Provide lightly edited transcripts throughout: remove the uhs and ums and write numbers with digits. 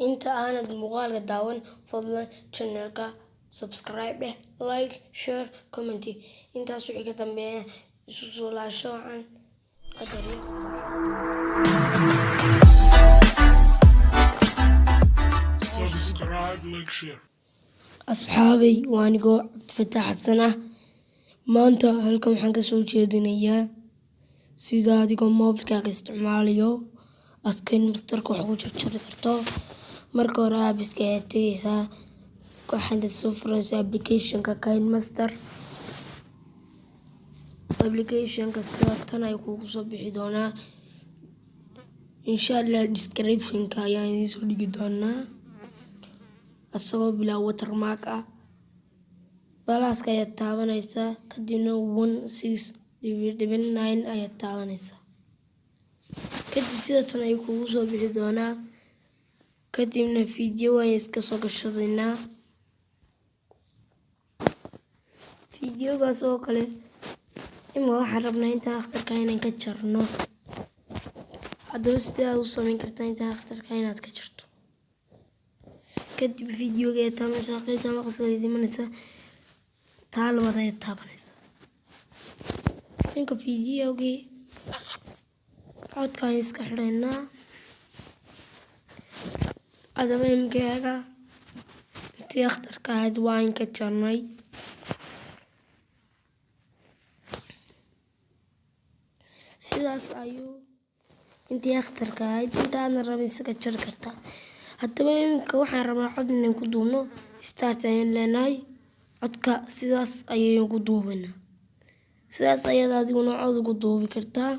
Inta aanad muuqaalka daawan, fadlan channelka subscribe dheh, like, share, comment. Intaas wixii ka dambeeya isu soo laasho wacan qadar yar. Subscribe, like, share. Asxaabay, waa anigoo Cabdifataax Xasan ah. Maanta halkan waxaan kasoo jeedinayaa sida adigoo moobilkaaga isticmaalayo aad KineMasterka wax ugu jarjari karto. Marka hore apps-ka ayaad tegeysaa, waxaad soo fureysaa applicationka KineMaster. Applicationka sida tan ayuu kugu soo bixi doonaa. Insha Allah description-ka ayaan idiin soo dhigi doonaa asagoo bilaa watermark ah. Plus-ka ayaad taabanaysaa, kadibna 1.6.9 ayaad taabanaysaa. Kadib sida tan ayuu kugu soo bixi doonaa. Kadibna video ayaan iska soo gashadaynaa. Videogaas oo kale ima waxaan rabnaa intaan akhtarka inaan ka jarno. Haddaba sidee aad u samayn kartaa intaan akhtarka inaad ka jarto? Kadib videoga ayaad taabanaysaa, qaybta maqaska ayaad imanaysaa, taa labaad ayaad taabanaysaa. Ninka videogii codka ayaan iska xidhaynaa. Haddaba imkeega intii akhtarka ahayd waan ka jarnay. Sidaas ayuu intii akhtarka ahayd inta aadan rabin iskaga jari kartaa. Haddaba iminka waxaan rabnaa cod inaan ku duubno. Start ayaan leenahay. Codka sidaas ayaynu ku duubanaa. Sidaas ayaad adiguna cod ugu duubi kartaa.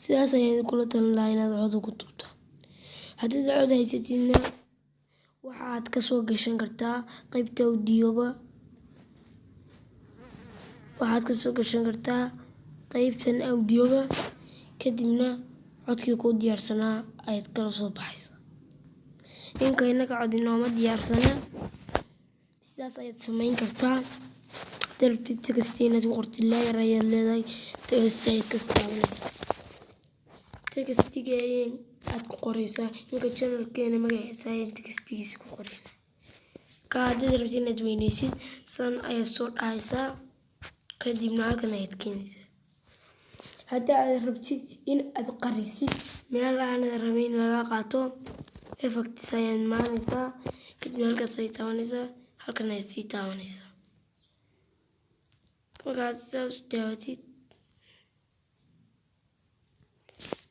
Sidaas ayaan kula talin lahaa inaad cod ugu duubto. Haddii cod haysatidna, waxaad ka soo gashan kartaa qaybta audioga. Waxaad ka soo gashan kartaa qaybtan audioga, kadibna codkii kuu diyaarsanaa ayaad kala soo baxaysaa. Inka inaga cod inooma diyaarsana. Sidaas ayaad samayn kartaa. Haddaad rabtid text inaad ku qortid, layer ayaad leedahay, text ayaad ka taabanaysaa. Textiga aad ku qoraysaa. Inka channelkeena magaciisa ayaan textigiisa ku qoraynaa. Ka haddaad rabtid inaad weyneysid, san ayaad soo dhahaysaa, kadibna halkan ayaad keenaysaa. Haddii aad rabtid in aad qarisid meel aanad rabin in laga qaato, effects ayaad imaanaysaa, kadibna halkaas ayaad taabanaysaa, halkan ayaad sii taabanaysaa. Markaad sidaas u taabatid,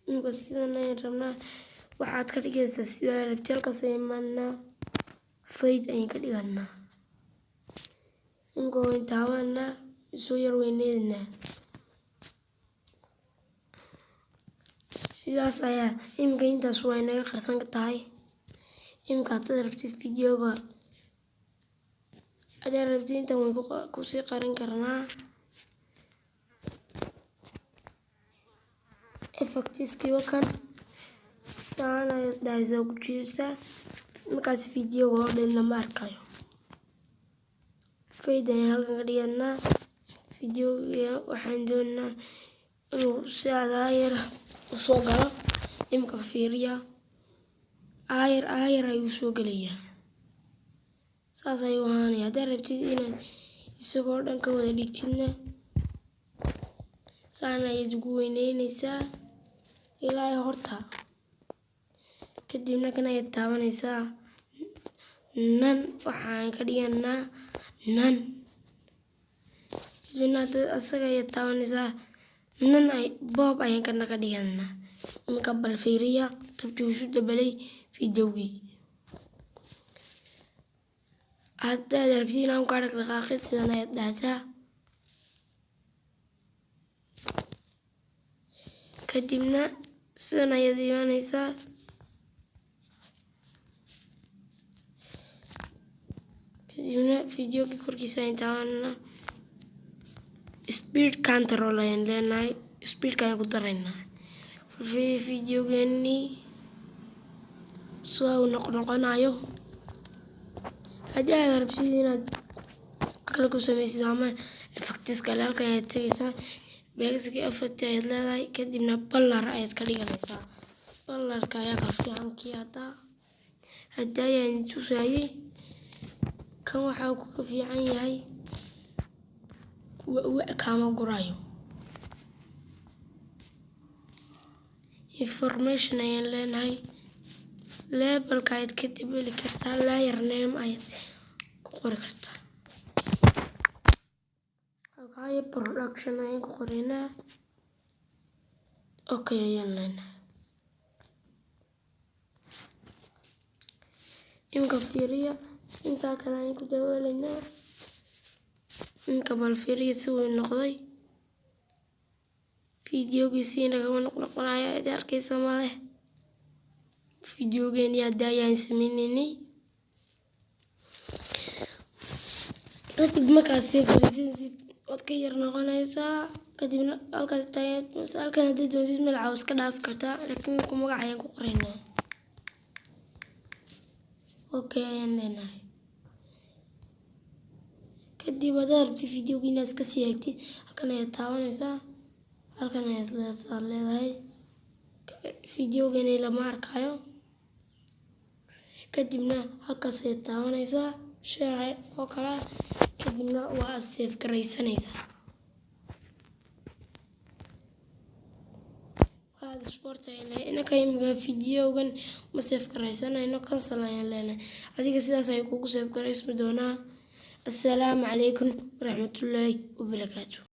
imika sidan ayaan rabnaa. Waxaad ka dhigaysaa sidaa rabtid. Halkaas ayaan imaanaa, fade ayaan ka dhiganaa. Imika waan taabanaa, soo yar weyneynaa. Sidaas ayaa imika intaas waa inaga qarsan tahay. Imika haddaad rabtid videoga, haddaad rabtid intan way kusii qarin karnaa. Effectiskii kan saan ayaad dhahaysaa, ku jiidaysaa. Markaas videoga oo dhan lama arkayo. Fade ayaan halkan ka dhiganaa. Videoga waxaan doonaynaa inuu si aayar u soo galo. Imika fiiriya, aayar aayar ayuu soo gelayaa. Saas ayuu ahaanaya. Haddaad rabtid inaad isagoo dhan ka wada dhigtidna, saan ayaad ugu weyneynaysaa ilaa horta. Kadibna kan ayaad taabanaysaa, nan waxaan ka dhiganaa nan. Kadibna asaga ayaad taabanaysaa, nan ay boob ayaan kana ka dhiganaa. Imika bal fiiriya tabtii isu dabalay videogii. Haddaad rabtid inaan kaa dhaqdhaqaaqin, sidan ayaad dhahdaa. Kadibna sidan ayaad imanaysaa. Kadibna videogii korkiisa ayaan taabanaa. Speed control ayaan leenahay. Speedka ayaan ku daraynaa. Fiiri videogeenii sida uu noqnoqonayo. Haddii aad rabtid inaad kale ku sameysid ama effects kale, halkan ayaad tegaysaa, basic effect ayaad leedahay, kadibna blur ayaad ka dhiganaysaa. Blurka ayaa ka fiican kii hadda. Hadda ayaan idin tusayay. Kan waxa uu kaga fiican yahay, kaama gurayo. Information ayaan leenahay. Labelka ayaad ka bedeli kartaa, layer name ayaad ku qori kartaa. Xoghaye Production ayaan ku qoraynaa. Okay ayaan leenahay. Imika fiiriya, intaa kale ayaan ku daboolaynaa. Imika bal fiiriya si uu noqday. Fiidiyogiisii nagama noqnoqonayo, cid arkaysa ma leh. Fiidiyogeeni hadda ayaan sameynaynay. Kadib markaad sii garaysanaysid, waad ka yar noqonaysaa. Kadibna halkaas taagan, halkan haddii doonsid magaca waa iska dhaafi kartaa, laakiin ku magac ayaan ku qoraynaa. Okay ayaan leenahay. Kadib haddaad rabtid fiidiyowga inaad iska sii eegtid, halkan ayaad taabanaysaa, halkan ayaad leedahay. Fiidiyowgani lama arkayo. Kadibna halkaas ayaad taabanaysaa, share oo kale. Kadibna waa aad save garaysanaysaa. Export ayaan leenahay. Inaka imika fiidiyowgan ma save garaysanayno, cancel ayaan leenahay. Adiga sidaas ayuu kugu save garaysmi doonaa. Assalaamu calaykum waraxmatullaahi wabarakaatu.